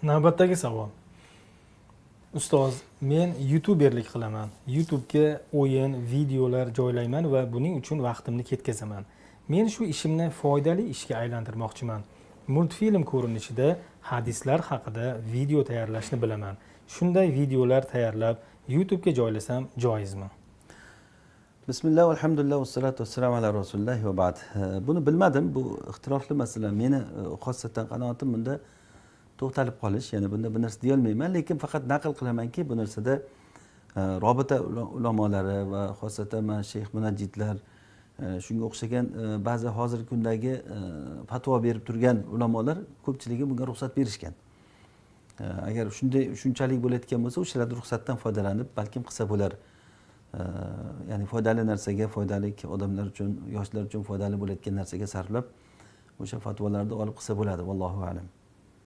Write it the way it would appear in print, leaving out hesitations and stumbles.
Navbatdagi savol. Ustoz, men youtuberlik qilaman. YouTubega o'yin, videolar joylayman va buning uchun vaqtimni ketkazaman. Men shu ishimni foydali ishga aylantirmoqchiman. Multfilm ko'rinishida hadislar haqida video tayyorlashni bilaman. Shunday videolar tayyorlab YouTubega joylasam joizmi? Bismillah, alhamdulillah, vassalatu vassalamu ala rasulilloh va ba'd. Buni bilmadim, bu ixtilofli masala. Meni xossatan qanoatim bunda to'xtalib qolish, ya'ni bunda bir narsa deyolmayman, lekin faqat naql qilamanki, bu narsada robita ulamolari va xosatan mana shayx munajjidlar, shunga o'xshagan ba'zi hozirgi kundagi fatvo berib turgan ulamolar ko'pchiligi bunga ruxsat berishgan. Agar shunday shunchalik bo'layotgan bo'lsa, o'shalarni ruxsatdan foydalanib balkim qilsa bo'lar. Ya'ni foydali narsaga, foydali odamlar uchun, yoshlar uchun foydali bo'layotgan narsaga sarflab o'sha fatvolarni olib qilsa bo'ladi. Vallohu a'lam.